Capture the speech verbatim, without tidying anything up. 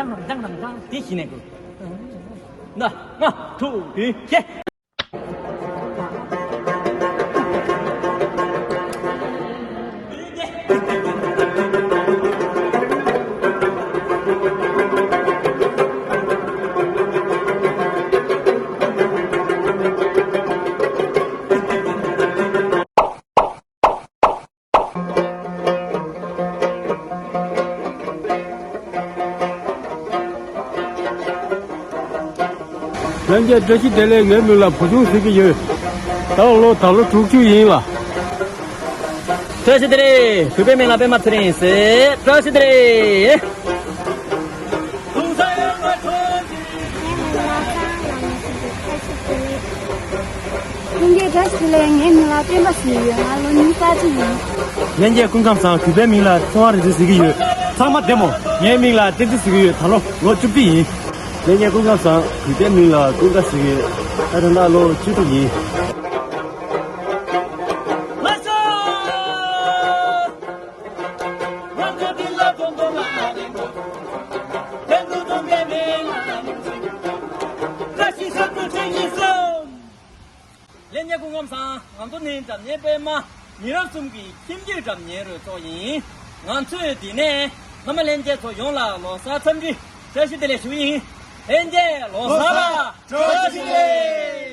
ལྗང་ལྗང་ལྗང་ལྗང་དེ་ཞིག་ནས་དགོས། ན་ང་ཐུག་དུས་ཁྱེད། ལྷན་རྒྱས་བཀྲ་ཤིས་བདེ་ལེགས། ངའི་མིང་ལ་བུ་ཆུང་ཟེར་གྱི་ཡོད། ད་ལོ་ད་ལོ་དྲུག་ཅུ་ཡིན་ལ། བཀྲ་ཤིས་བདེ་ལེགས། གུས་པའི་མིང་ལ་པད་མ་ཚེ་རིང་ཟེར། བཀྲ་ཤིས་བདེ་ལེགས། ལྷན་རྒྱས་བཀྲ་ཤིས་བདེ་ལེགས། ངའི་མིང་ལ་སྤེན་པ་ཟེར་གྱི་ཡོད། ང་ལོ་ཉི་ཤུ་རྩ་གཅིག་ཡིན། ལྷན་རྒྱས་སྐུ་ཁམས་བཟང་། གུས་པའི་མིང་ལ་ཚེ་དབང་རིག་འཛིན་ཟེར་གྱི་ཡོད། ཚང་མ་བདེ་མོ། ངའི་མིང་ལ་བསྟན་འཛིན་ཟེར་གྱི་ཡོད། ད་ལོ་ལོ་བཅུ་བདུན་ཡིན། ལྷན་རྒྱས་སྐུ་ཁམས་བཟང་། གུས་པའི་མིང་ལ་ཀུན་དགའ་ཟེར་གྱི་ཡོད། ད་ད་ལྟ་ལོ་བཅུ་དྲུག་ཡིན། ལྷན་རྒྱས་སྐུ་ཁམས་བཟང་། ང་ཚོ་ནི་སྒྲ་སྙན་པད་མ་མི་རབས་གསུམ་གྱི་ཁྱིམ་རྒྱུད་སྒྲ་སྙན་རོལ་ཚོགས་ཡིན། ང་ཚོས་འདི་ནས་ཕ་མ་ལྷན་རྒྱས་ཚོ་ཡོངས་ལ་ལོ་གསར་འཚམས་འདྲི་བཀྲ་ཤིས་བདེ་ལེགས་ཞུ་ཡིན། ལྷན་རྒྱས་ལོ་གསར་ལ་བཀྲ་ཤིས་བདེ་ལེགས།